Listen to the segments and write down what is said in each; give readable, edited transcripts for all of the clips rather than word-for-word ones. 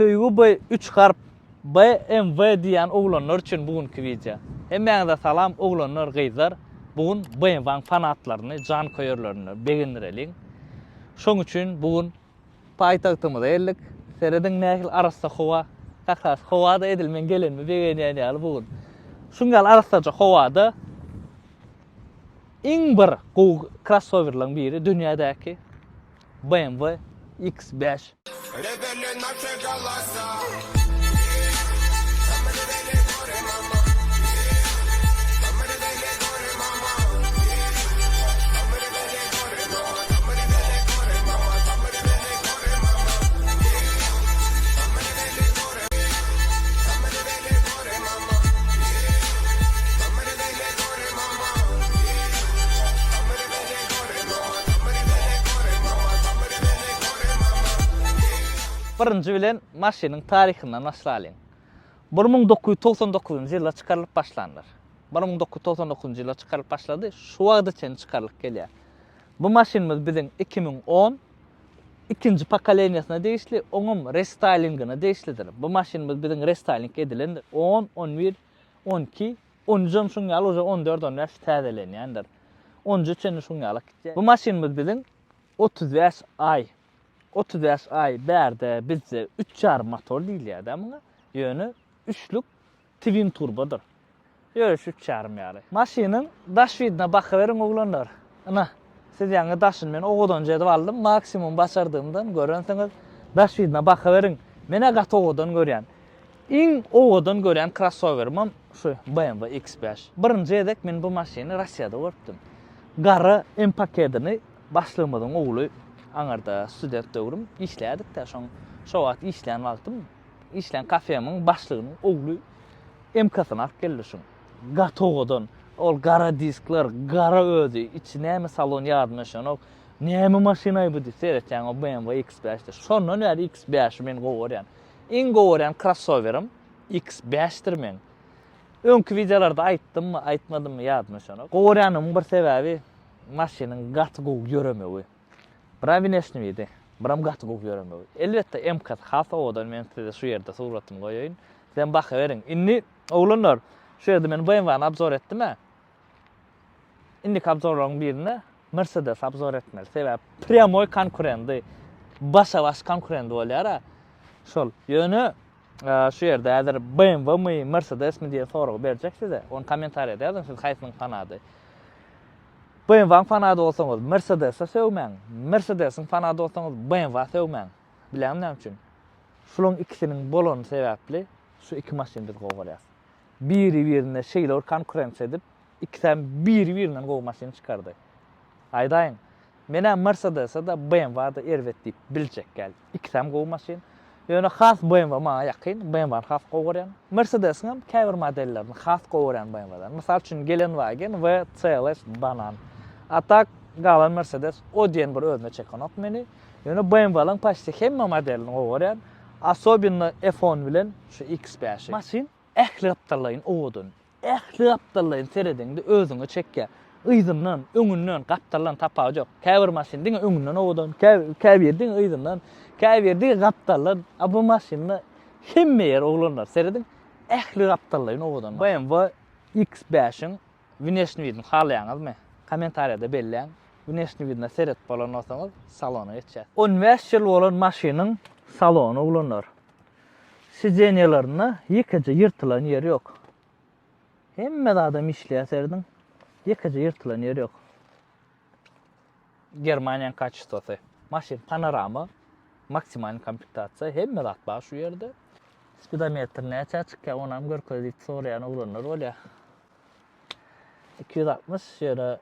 Söýgi bu üç harp BMW diýýän oglanlar üçin bu günki wideo. Hemmäňize salam oglanlar gyzlar. Bu gün BMW-nyň fanatlaryny, janköýerlerini begendireliň. Şoň üçin bu gün paýtagtymyza geldik. Serediň nähili arassa howa. Kak ras howa-da edil men gelenime begenýän ýaly bu gün. Şuň ýaly arassaja howada iň bir gowy krossowerleriň biri dünýädäki BMW X5. Birinji bilen maşynyň taryhyndan başlalyň. 1999-njy ýylda çykarylyp başlandyr. 1999-njy ýylda çykarylyp başlady, şu wagta çenli çykarylyp gelýär. Bu maşynymyz biziň 2010 ikinji pokoleniýasyna degişli, oňam restaýlingine degişlidir. Bu maşynymyz biziň restaýling edilendir. 10, 11, 12, Onjam şuň ýaly uje 14 15 täzelenýändir. Onja çenli şuň ýalak gitýär. Bu maşynymyz biziň 35 aý 35 aý bärde bizde üç ýarym motor diýilýär-dä muňa. Ýöne üçlük twin turbodyr. Ýöne şu üç ýarym ýaly. Maşynyň daş widine bakyberiň oglanlar. Ynha, siz ýaňy daşyny men owadanja edip aldym, maksimum başardygymdan görensiňiz. Daş widine bakyberiň. Men-ä gaty owadan görýän. Iň owadan görýän krossowerimem şu BMW X5. Birinji gezek men bu maşyny Russiýada görüpdim. Gara M pakedini başlygymyzyň ogly aňyrda student döwrüm işleýärdik-de, şoň şo wagt işleýän wagtym işleýän kafemiň başlygynyň ogly MK-syny alyp geldi şuň. Gaty owadan. Ol gara diskler, gara özi, içi näme salon ýadyma düşenok. Näme maşynaý bu diýip seretýäň o BMW X5-de. Şondan bäri X5-i men gowy görýän. Iň gowy görýän krossowerim X5-dir meň. Öňki wideolarda aýtdymmy, aýtmadymmy ýadyma düşenok. Gowy görýänimiň bir sebäbi maşynyň gaty gowy ýöremegi. Bira wneşni widi, biram gaty gowy ýöremegi. Elbetde MK-sy has owadan men size şu ýerde suratyny goýaýyn. Sizem bakyberiň. Indi oglanlar şu ýerde men BMW-ny obzor etdim-ä. Indiki obzorlaryň birinde Mercedes obzor etmeli. Sebäbi prýamoý konkurendi, başa-baş konkurendi bolýar-a. Şol. Ýöne şu ýerde häzir BMW-my, Mercedes-mi diýen soragy berjek size. Ony kommentariýada ýazyň siz haýsynyň fanady. BMW-nyň fanady bolsaňyz Mercedes-e sögmäň. Mercedes-iň fanady bolsaňyz BMW-a sögmäň. Bilýäňmi näme üçin? Şularyň ikisiniň bolany sebäpli şu iki maşyny biz gowy görýäs. Biri-birine şeýle bir konkurensiýa edip, ikisem biri-birinden gowy maşyn çykardy. Aýdaýyň, men-ä Mercedes-e-de, BMW-a-da erbet diýip biljek däl. Ikisem gowy maşyn. Ýöne has BMW maňa ýakyn, BMW-ny has gowy görýän. Mercedes-iňem käbir modellerini has gowy görýän BMW-dan. Mysal üçin, Gelenwagen we CLS banan. A tak, galan Mercedes o diýen bir özüne çekenok meni. Ýöne BMW-laň paçti hemme modelini gowy görýän. Asobinno F-on bilen şu X-bäşi. Maşyn ähli gapdallaýyn owadan. Ähli gapdallaýyn seredeňde özüňe çekýär. Yzyndan, öňünden, gapdaldan tapawudy ýok. Käbir maşyn diňe öňünden owadan, käbiri diňe yzyndan, käbiri diňe gapdaldan. A bu maşynda hemme ýeri oglanlar serediň, ähli gapdallaýyn owadan. BMW X-bäşiň Wneşni widini halaýaňyzmy? Kommentariýada belläň. Wneşni widine seredip bolan bolsaňyz, salona geçýäs. 15 ýyl bolan maşynyň salony oglanlar. Sidenýalarynda ýekeje ýyrtylan ýeri ýok. Hemme zadam işleýär serediň. Ýekeje ýyrtylan ýeri ýok. Germaniýanyň kaçestwosy. Maşyn panorama, maksimalnyý komplektasiýa, hemme zat bar şu ýerde. Spidometr näçä çykýar onam görkez diýip soraýan oglanlar bolýar. 260 ýöne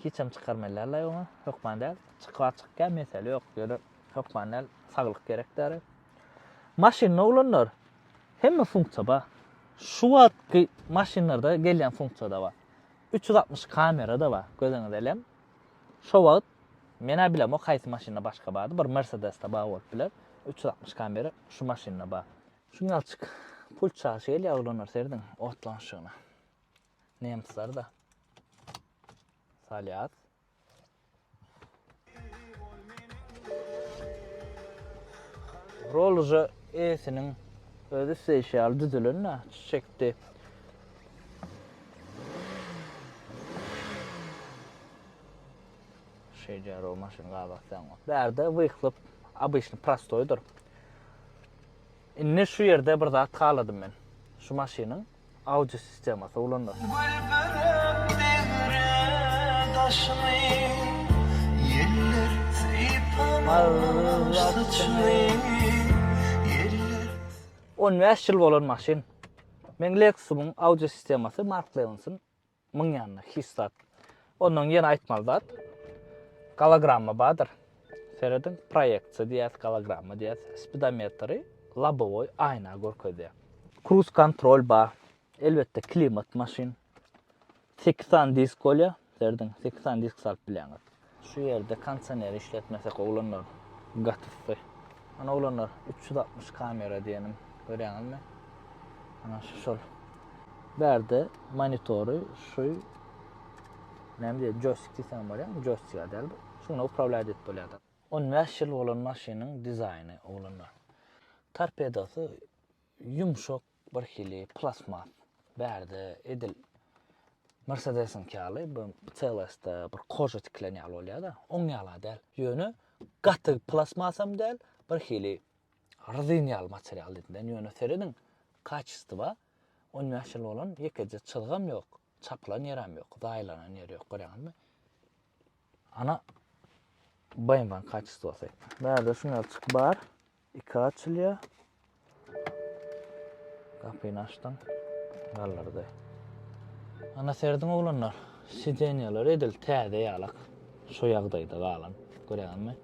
hiçem çykarmaly däl oňa hökman däl. Çykyp çykýar mesele ýok ýöne hökman däl saglyk gerek däl. Maşynda oglanlar hemme funksiýa bar. Şu wagtky maşynlarda gelýän funksiýa-da bar. 360 kamera-da bar gözüňize elem. Şo wagt men-ä bilemok haýsy maşynda başga bardy bir Mercedes-de bar bolup biler. 360 kamera şu maşynda bar. Şuň ýalyçyk pult çaşy gelýär oglanlar serediň otlanyşygyna. Nemsler-de. Salýas. Rol uje. Eýesiniň öz isleýşi ýaly düzülen-dä, çekdi. Şeýdýär o maşyn gaz basýaň. Bärde wyhlyp obyçny prostoýdyr. Indi şu ýerde bir zat haladym men. Şu maşynyň audio sistemasy ulandyr. Gülbürek degre daşyny, Ýeller sypamaz saçyny, Ýeller. 15 ýyl bolan maşyn. Meň Lexusymyň audio sistemasy Mark Levinson Muň ýanynda hiç zat. Ondan ýene aýtmaly zat, gologramma bardyr. Serediň, proýeksiýa diýýäs, gologramma diýýäs. Spidometri lobowoý aýna görkezýär. Kruz kontrol bar. Elbetde klimat maşyn. 8 sany disk bolýar. Serediň, 8 sany disk salyp bilýäňiz. Şu ýerde kondisioneri işletmesek oglanlar gaty yssy. Ana oglanlar 360 kamera diýenim görýäňizmi? Ana şu şol. Bärde monitory şu näme diýýär joýstik diýseň bolýar, joýstik däl bu. Şuňa upravlýat edip bolýar. 15 ýyl bolan maşynyň dizaýny oglanlar. Torpedosy Ýumşak bir hili plastmas. Bärde edil Mersedesiňki ýaly bu CLS-de bir koža tikilen ýaly bolýar-da, oň ýaly däl. Ýöne gaty plastmasam däl, bir hili rezin ýaly material diýdim. Ýöne serediň, kaçestwa 15 ýyl bolan ýekeje çyzgam ýok, çapylan ýerem ýok, zaýalanan ýeri ýok, görýäňizmi? Ana BMW-niň kaçestwasy. Bärde şuň ýaly çyk bar. Iki açylýar. Gapyny açdyň. Galdyrdy. Ana serediň oglanlar. Sidenýalar edil täze ýalak. Şu ýagdaýda galan. Görýäňizmi?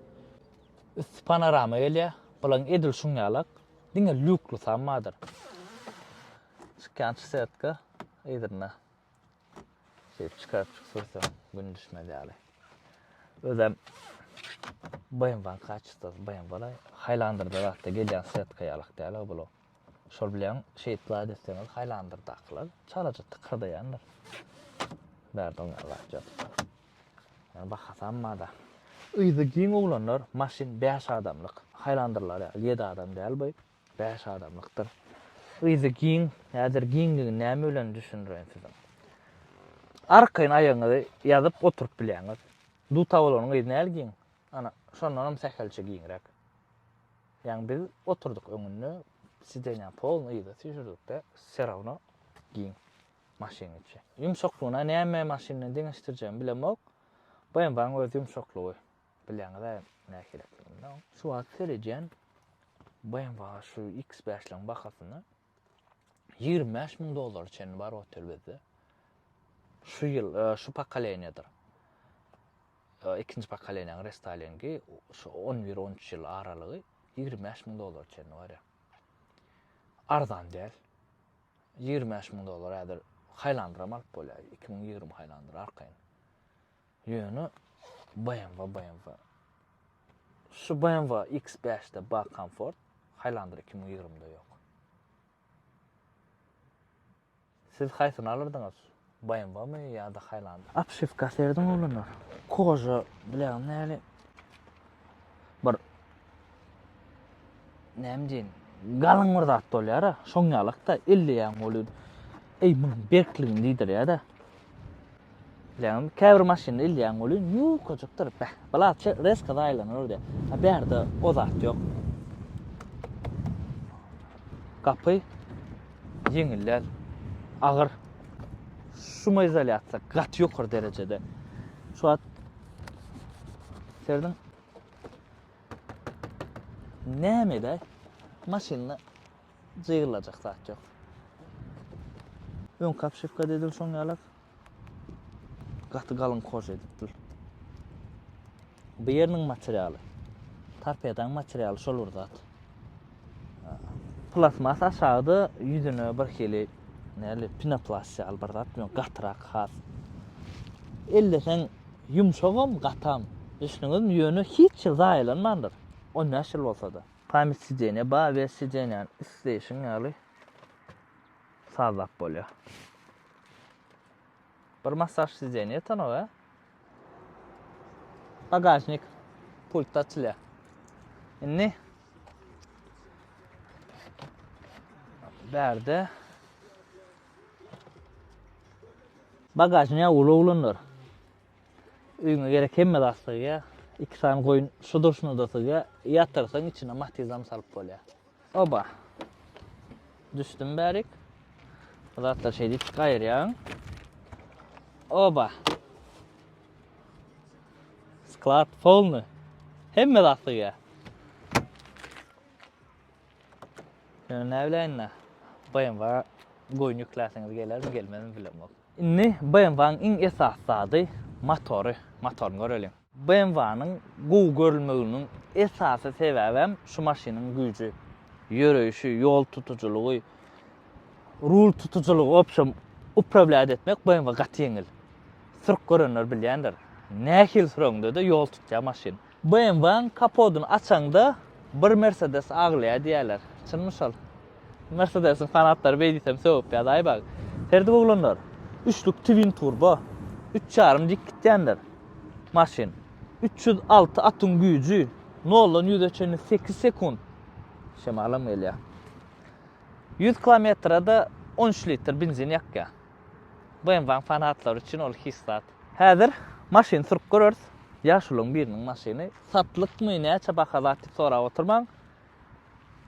Üsti panorama gelýär. Bulaň edil şuň ýalak. Diňe lýuklusam bardyr. Çykýançy setka yzynda. Şeýdip çykaryp çyk sürseň gün düşmez ýaly. Özem BMW-niň kaçestwasy BMW-la Highlander-da zatda gelýän setka ýalak däl-a bul. Şol bilen şeýdip zat etseňiz Highlander-dakylar çalaja tykyrdaýandyr. Bärde oň ýaly zat ýok. Ýöne bahasam bar-da. Yzy giň oglanlar, maşyn bäş adamlyk. Highlander-lar ýaly ýedi adam däl bu. Bäş adamlykdyr. Yzy giň, häzir giňligini näme bilen düşündireýin siziň. Arkaýyn aýagyňyzy ýazyp oturyp bilýäňiz. Duta bolanyň yzy näl giň? Ana, şondanam sähelçe giňräk. Ýagny biz oturdyk öňünde, sidenýa polny yza süýşürdikde, wse rawno giň maşynyň içi. Ýumşaklygyna näme maşyn bilen deňeşdirjegimi bilemok. BMW-niň öz ýumşaklygy. Bilýäňiz-ä nähililigini. Şu wagt seredýän BMW şu X5-leň bahasyna 25 müň dollara çenli bar otel bizde. Şu ýyl, e, şu pokoleniýadyr. E, ikinji pokoleniýanyň restaýlingi şu 11-13 ýyl aralygy 25 müň dollara çenli barýar. Arzan däl. 25 müň dollar häzir Highlander-am alyp bolýar. 2020 Highlander arkaýyn. Ýöne BMW BMW. Şu BMW X5-de bar komfort, Highlander 2020-de ýok. Siz haýsyny alyrdyňyz? BMW-my ýa-da Highlander? Obşiwka serediň oglanlar. Koža bileňiz näli? Bir näme diýin, galyň bir zat bolýar-a, şoň ýalak-da elleýäň welin, eý munuň berkligini diýdirýär-de. Bilýäňmi, käbir maşynda elleýäň welin ýukajykdyr, beh, bala reska zaýalanar diýýär. A bärde o zat ýok. Gapy ýeňil däl, agyr. Şumoizolýasiýa gaty ýokary derejede. Şu wagt serediň. Näme-de maşynda jygylajak zat ýok. Öňki obşiwka edil şoň ýalak. Gaty galyň koža edipdir. Bu ýeriniň materialy. Torpedaň materialy şol bir zat. Plastmas aşagda ýüzüne bir hili näli pinoplast ýaly bir zat bilen gatyrak has. Elleseň ýumşagam, gatam. Düşdüňizmi? Ýöne hiç ýer zaýalanmandyr. 15 ýyl bolsa-da. Pamyt sidenýa bar we sidenýany isleýşiň ýaly sazlap bolýar. Bir massaž sidenýa ýetenok a. Bagažnik pult açylýar. Indi. Bärde bagažnyý uly oglanlar. Öýüňe gerek hemme zat sygýar. Iki sany goýun şu durşuna-da sygýar. Ýatyrsaň içine matizam salyp bolýar. Oba. Düşdüm bärik. Bu zatlar şeýdip gaýyrýaň. Oba. Sklad polny. Hemme zat sygýar. Ýöne näbileýin-dä, BMW goýun ýükläsiňiz gelermi, gelmezmi bilemok. Indi BMW-niň iň esasy zady motory, motoryny göreliň. BMW-niň gowy görülmeginiň esasy sebäbem şu maşynyň güýji, ýöreýşi, ýol tutujylygy, rul tutujylygy, wobşem, uprawlýat etmek BMW gaty ýeňil. Sürüp görenler bilýändir. Nähili süreňde-de ýol tutýar maşyn. BMW-niň kapodyny açaňda bir Mercedes aglaýar diýýärler. Çynmy şol? Mercedesiň fanatlary beý diýsem sögüp ýazaý bak. Serdip oglanlar. Üçlük twin turbo. Üç ýarym dik gitýändir. Maşyn. 306 atyň güýji. Noldan ýüze çenli 8 sekunt. Şemalam gelýär. 100 kilometre-de 13 litr benzin ýakýar. BMW-niň fanatlary üçin ol hiç zat. Häzir maşyny sürüp göreris. Ýaşulyň biriniň maşyny. Satlykmy, näçe baha zat diýip sorap oturmaň.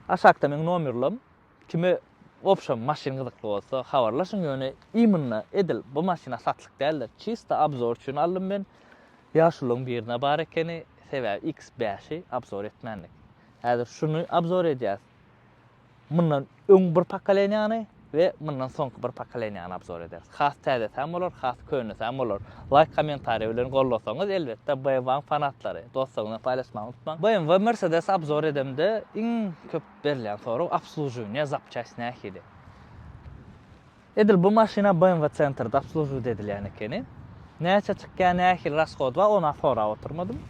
Aşakda meň nomerlam. Kime wobşem maşyn gyzykly bolsa habarlaşyň ýöne imенно edil bu maşyna satlyk däldir. Çisto obzor üçin aldym men. Ýaşulyň birine bar ekeni, sebäbi X5-i obzor etmändik. Häzir şuny obzor edýäs. Mundan öň bir pokoleniýany we mundan soňky bir pokoleniýany obzor ederis. Has täzesi hem bolar, has könesi hem bolar. Laýk kommentariý bilen gollasaňyz elbetde BMW-nyň fanatlary dostlaryňyz bilen paýlaşmagy unutmaň. BMW Mercedes obzor edemde iň köp berilýän sorag obslužiwaniýe zapçast nähili? Edil bu maşyna BMW Centerda obslužiwat edilýän ekeni. Näçe çykýar, nähili rashod bar, ony sorap oturmadym.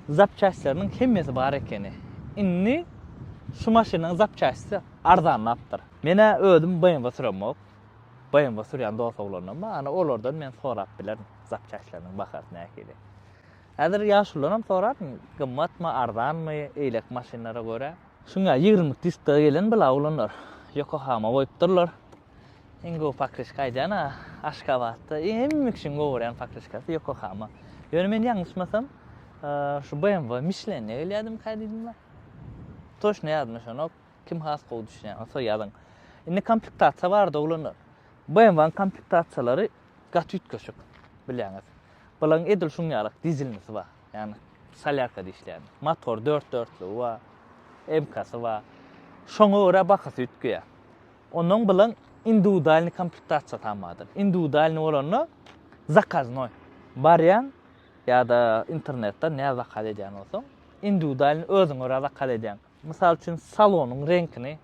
Zapçastlarynyň hemmesi bar ekeni. Indi şu maşynyň zapçasty arzanlapdyr. Men-ä özüm BMW süremok. BMW sürýän dos oglanlarym bar. Ana olardan men sorap bilerin zapçastlarynyň bahasy nähili. Häzir ýaşuludanam soraryn, gymmatmy, arzanmy eýleki maşynlara görä. Şuňa ýigrimlik diskde gelen bula oglanlar. Ýokohama goýupdyrlar. Iň gowy pokryşka aýdýan-a Aşgabatda hemme kişiň gowy görýän pokryşkasy Ýokohama. Ýöne men ýalňyşmasam şu BMW Michelin-de gelýädimkä diýdim-le. Toçno ýadyma düşenok. Kim has gowy düşünýän bolsa ýazyň. Indi komplektasiýa barada oglanlar. BMW-niň komplektasiýalary gaty üýtgeşik bilýäňiz. Bularyň edil şuň ýalak dizelnisi bar. Ýagny solýarkada işleýän. Motor dört dörtlügi bar. MK-sy bar. Şoňa görä bahasy üýtgeýär. Ondan bilen indiwidualnyý komplektasiýasy hem bardyr. Indiwidualnyý bolanda zakaznoý. Barýaň ýa-da internetden näme zakaz edýän bolsaň, indiwidualnyý özüňe görä zakaz edýäň. Mysal üçin, salonyň reňkini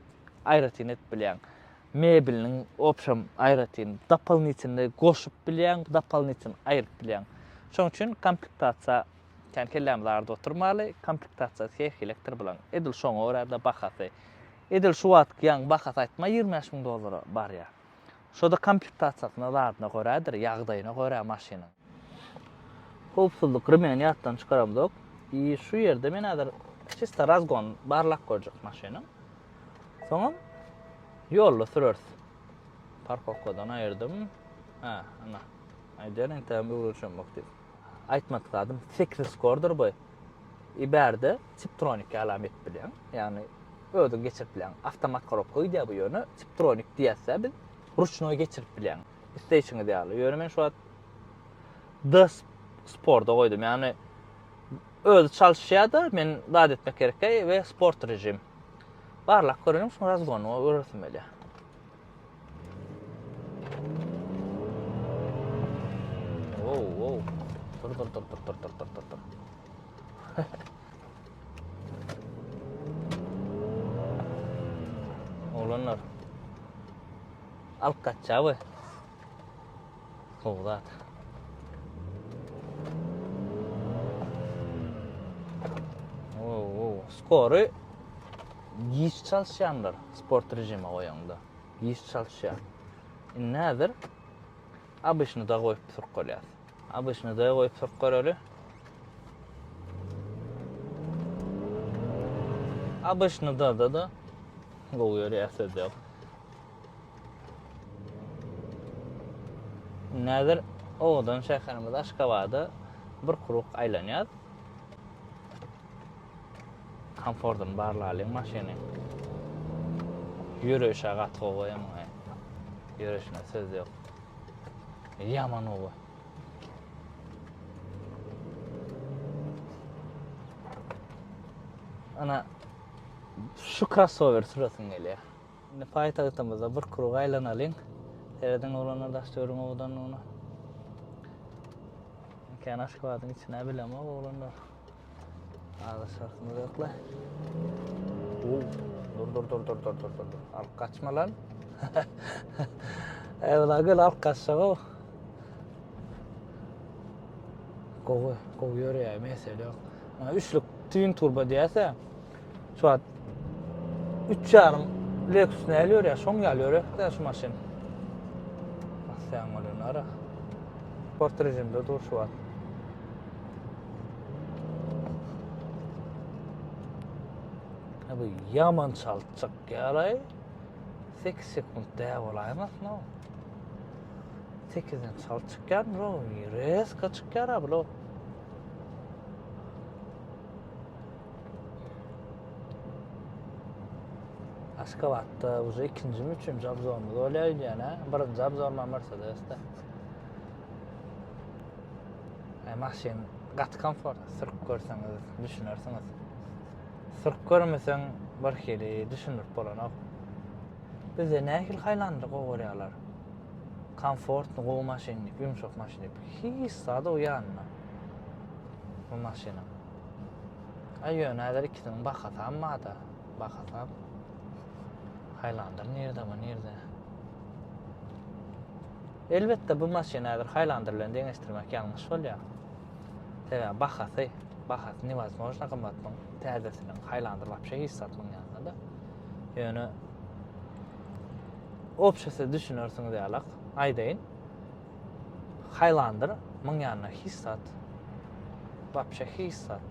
aýratyn edip bilýäň. Mebeliniň obşem aýratyn, dopolnitelnyý goşup bilýäň, dopolnitelnyý aýryp bilýäň. Şonuň üçin komplektasiýa kän kellämizi agyrdyp oturmaly, komplektasiýasy her hilekdir bulaň. Edil şoňa görä-de bahasy. Edil şu wagtky ýaňy bahasy aýtma 25 müň dollara barýar. Şo-da komplektasiýasyna zadyna görädir, ýagdaýyna görä maşynyň. Howpsuzlyk remeni ýatdan çykaramzok. I şu ýerde men häzir çista razgon barlap görjek maşynyň. Soňam ýolda süreris. Parkowkadan aýyrdym. Ha, ana. Aýdýan entägem öwrenişemok diýip. Aýtmadyk zadym 8 skordyr bu. I bärde tiptronik ýalam edip bilýäň. Ýagny özüň geçirip bilýäň. Awtomat korobka gidýär bu ýöne tiptronik diýýäs-dä biz. Ruçnoý geçirip bilýäň. Isleýşiňiz ýaly. Ýöne men şu wagt D sporda goýdum. Ýagny özi çalyşýar-da, men zat etmek gerek we sport rejim. Barlap göreliň, şuň razgonyny göresim gelýär. Wow, wow. Dur, dur, dur, dur, dur, dur, dur, dur, dur. Oglanlar. Alyp gaçýar we. Gowy zat. Wow, wow. Skory giç çalyşýanlar sport rejime goýaňda. Giç çalyşýar. Indi häzir obyçnyda goýup sürüp görýäs. Obyçnyda goýup sürüp göreli. Obyçnyda da gowy ýörýär söz ýok. Indi häzir owadan şäherimiz Aşgabada bir kruk aýlanýas. Komfortyny barlalyň maşynyň. Ýöreýşä gaty gowy muňa. Ýöreýşine söz ýok. Ýaman gowy. Ana şu crossover süresiň gelýär. Indi paýtagtymyzda bir krug aýlanalyň. Serediň oglanlar daş-töweregiň owadanlygyna. Kän Aşgabadyň içine bilemok oglanlar. Azaşarsyňyz ýokla. Uu, dur dur dur dur dur dur dur. Alyp gaçma lan. Ey ulan gel alyp gaçjak o. Gowy, gowy ýörýär, mesele ýok. Üçlük twin turbo diýäse, Şu wagt üç ýarym Lexus näli ýörýär? Şoň ýaly ýörýär şu maşyn. Basýan bolýan ara. Sport rejimde dur şu wagt. Bu ýaman çalt çykýar-aý. 8 sekunt dä bolaýmasyn o. 8-den çalt çykýar, bro. Reska çykýar-a bu. Aşgabatda uje ikinjimi üçünji obzorymyz bolýar öýdýän hä. Birinji obzor ma Mercedesde. E, maşyn gaty komfort. Sürüp görseňiz düşünersiňiz. Sürüp görmeseň bir hili düşündirip bolanok. Bizde nähili Highlander gowy görýärler. Komfortny gowy maşyn diýip, ýumşak maşyn diýip. Hiç zady o ýanynda. Bu maşynyň. Aý ýöne häzir ikisiniň bahasam barda. Bahasam. Highlander nirde bu nirde? Elbetde bu maşyny häzir Highlander bilen deňeşdirmek ýalňyş bolýar. Sebäbi bahasy, bahasy newozmojno gymmat muň täzesiniň Highlander wapşe hiç zat muň ýanynda-da. Ýöne obşe siz düşünersiňiz ýalak aýdaýyn. Highlander muň ýanynda hiç zat. Wapşe hiç zat.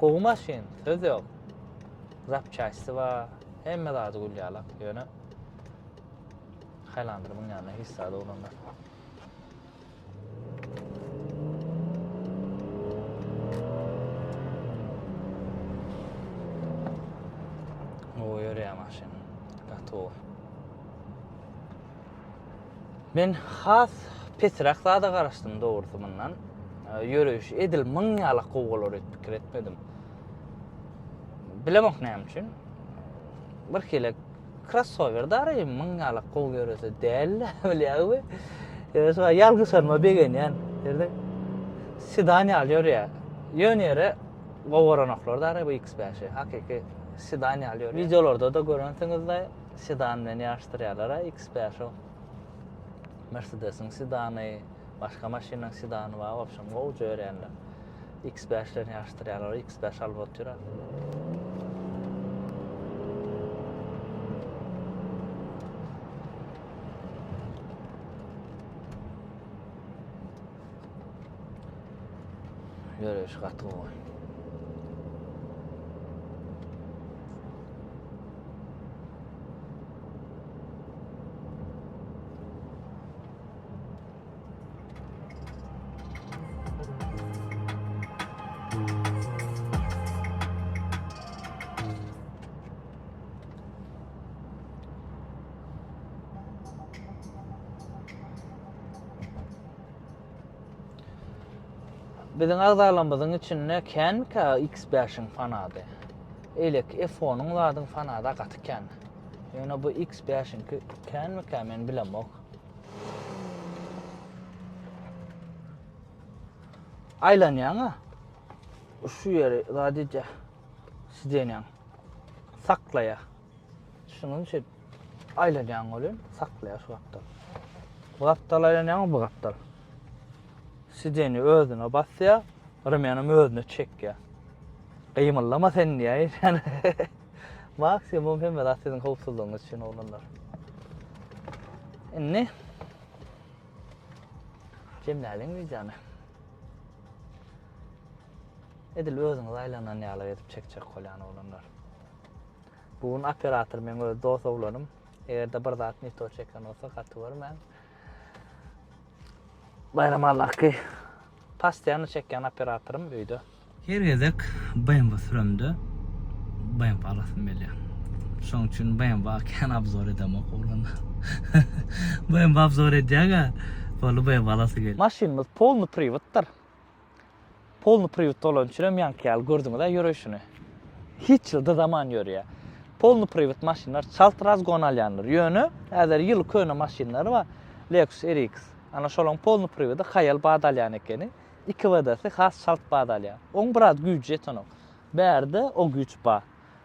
Gowy maşyn, söz ýok. Zapçasty bar, hemme zady gül ýalak, ýöne Highlander muň ýanynda hiç zat oglanlar. Gowy ýörýär maşyn. Gaty gowy. Men has pesräk zada garaşdym dogrusy mundan. Ýöreýşi edil myň ýalak gowy bolar diýip pikir etmedim. Bilemok näme üçin. Bir hili Crossover dary myň ýalak gowy ýörese däl bilýäňmi? Ýöne şu ýalňyşanyma begenýän. Ýerde sedan ýaly ýörýär. Ýöne ýere gowaranoklar dary bu X5-i. Hakyky sedan ýaly ýörýär. Wideolarda-da görensiňizde sedan bilen ýaryşdyrýarlar-a X5-i. Mercedes-iň sedany, başga maşynyň sedany bar, wobşem gowja ýörýänler. X5 bilen ýaryşdyrýarlar, X5 alyp otyr. Ýöreýşi gaty gowy. Biziň agzalarymyzyň içinde känmikä X5-iň fanady? Eýleki F10-yň zadyň fanada gaty kän. Ýöne bu X5-iňki känmikä men bilemok. Aýlanýaň-a. Şu ýeri zat edýär. Sidenýäň. Saklaýar. Şunuň üçin aýlanýaň welin saklaýar şu gapdal. Bu gapdal aýlanýaň bu gapdal. Sideni özüne basýar, remenem özüne çekýär. Gymyldama sen diýýär. Maksimum hemme zat siziň howpsuzlygyňyz üçin oglanlar. Indi jemläliň wideony. Edil özüňiz aýlanan ýaly edip çekjek bolýan oglanlar. Bu gün operator meň öz dos oglanym. Eger-de bir zat ne to çeken bolsa gaty görmäň. Baýram Allahky postoýanno çekýän operatorym öýde. Her gezek BMW süremde BMW alasym gelýär. Şoň üçin BMW kän obzor edemok oglanlar. BMW obzor edýäň-ä, boldy BMW alasy gelýär. Maşynymyz polny priwoddyr. Polny priwod bolany üçin hem ýaňky ýaly gördüňiz-ä ýöreýşini. Hiç ýyl dyzaman ýörýär. Polny priwod maşynlar çalt razgon alýandyr. Ýöne häzir ýyly köne maşynlar bar. Lexus RX. Ana şolaň polny priwody haýal bat alýan ekeni. Ikwd-si has çalt bat alýar. Oň biraz güýji ýetenok. Bärde o güýç bar.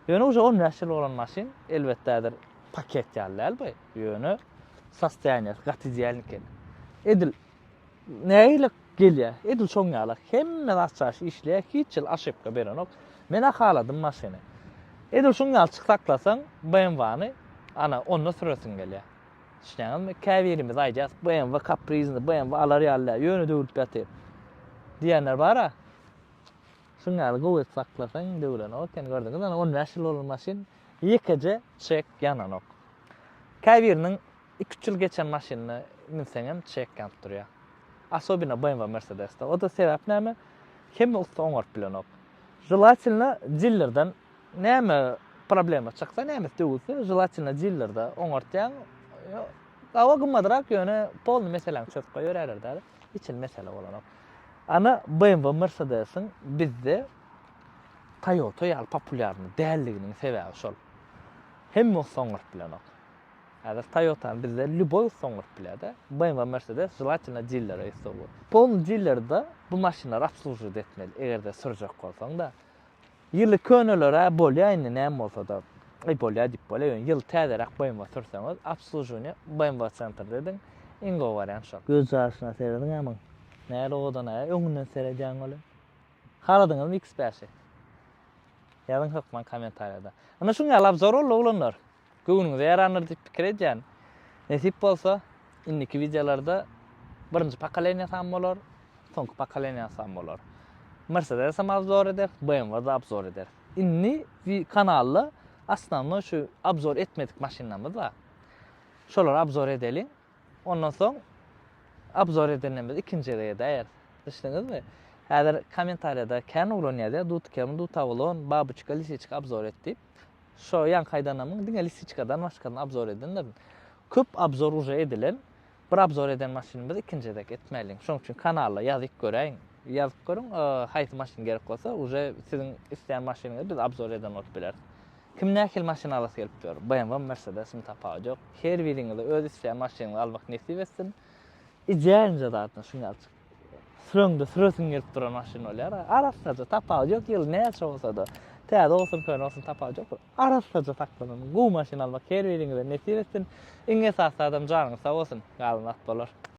Ýöne uje 15 ýyl bolan maşyn, elbetde häzir paket ýaly däl bu. Ýöne sostoýaniýasy gaty idealny eken. Edil nähili gelýär, edil şoň ýaly hemme zat çaş işleýär, hiç ýyl aşypka berenok. Men-ä haladym maşyny. Edil şuň ýaly çyk saklasaň BMW-ny, ana onda süresiň gelýär. Düşünýäňizmi? Käbirimiz aýdýas, BMW kaprizny, BMW alar ýaly däl, ýöne döwülip ýatyr. Diýenler bar-a. Şuň ýaly gowy edip saklasaň döwlenok eken, gördüňiz, ana 15 ýyl bolan maşyn ýekeje çek ýananok. Käbiriniň 2-3 ýyl geçen maşynyna münseňem çek ýanyp durýar. Asobina BMW Mercedesde. O-da sebäp näme? Hemme ussa oňaryp bilenok. Želatelno dillerden Näme problema çyksa, nämesi döwülse, želatelno dillerde oňartýaň. Gawa gymmadrak, ýöne polny meseläňi çözüp goýberýärler däl. Hiç hili mesele bolanok. Ana BMW Mercedes-iň bizde Toyota ýaly populýarny dälliginiň sebäbi şol. Hemme ussa oňaryp bilenok. Häzir Toyota-ny bizde lýuboý ussa oňaryp bilýär-de. BMW Mercedes želatelno dillere ussa bol. Polny dillerde bu maşynlary obslužiwat etmeli, eger-de sürjek bolsaň-da. Ýyly köneler-ä bolýa indi näme bolsa-da. Aý bolýa diýip bolýa ýöne ýyly täzeräk BMW sürseňiz obslužiwaniýe BMW sentrde ediň iň gowy wariant şol. Göz jaşyna serediň amyň. Näl owadan-a öňünden seredýäň welin. Haladyňyzmy X bäşi? Ýazyň hökman kommentariýada. Ynha şuň ýaly obzor boldy oglanlar. Göwnüňize ýarandyr diýip pikir edýän. Nesip bolsa, indiki wideolarda birinji pokoleniýasam bolar, soňky pokoleniýasam bolar. Mercedes-em obzor ederis, BMW-da obzor ederis. Indi kanalda osnownoý şu obzor etmedik maşynlarymyz bar. Şolary obzor edeliň. Ondan soň obzor edenlerimizi ikinji gezek edäýeris. Düşdüňizmi? Häzir kommentariýada kän oglan ýazýar, Dutkem, Dutawlon, Babuçka, Lisiçka obzor et diýip. Şo ýaňky aýdanymyň diňe lisiçkadan başgasyny obzor edendirin. Köp obzor uje edilen. Bir obzor eden maşynymyzy ikinji gezek etmäliň. Şoň üçin kanala ýazyp göräýiň. Ýazyp görüň, haýsy maşyn gerek bolsa, uje siziň isleýän maşynyňyzy biz obzor eden bolup bileris. Kim nähili maşyn alasy gelip ýör? BMW-mi, Mercedes-mi tapawudy ýok. Her biriňize öz isleýän maşynyňyzy almak nesip etsin. Idealnyja zatny şuň ýaly çyk. Süreňde süresiň gelip duran maşyn bolýar. Arassaja tapawudy ýok, ýyly näçe bolsa-da. Täze bolsun, köne bolsun tapawudy ýok. Arassaja saklanan gowy maşyn almak her biriňize nesip etsin. Iň esasy zadam janyňyz sag bolsun. Galan zat bolar.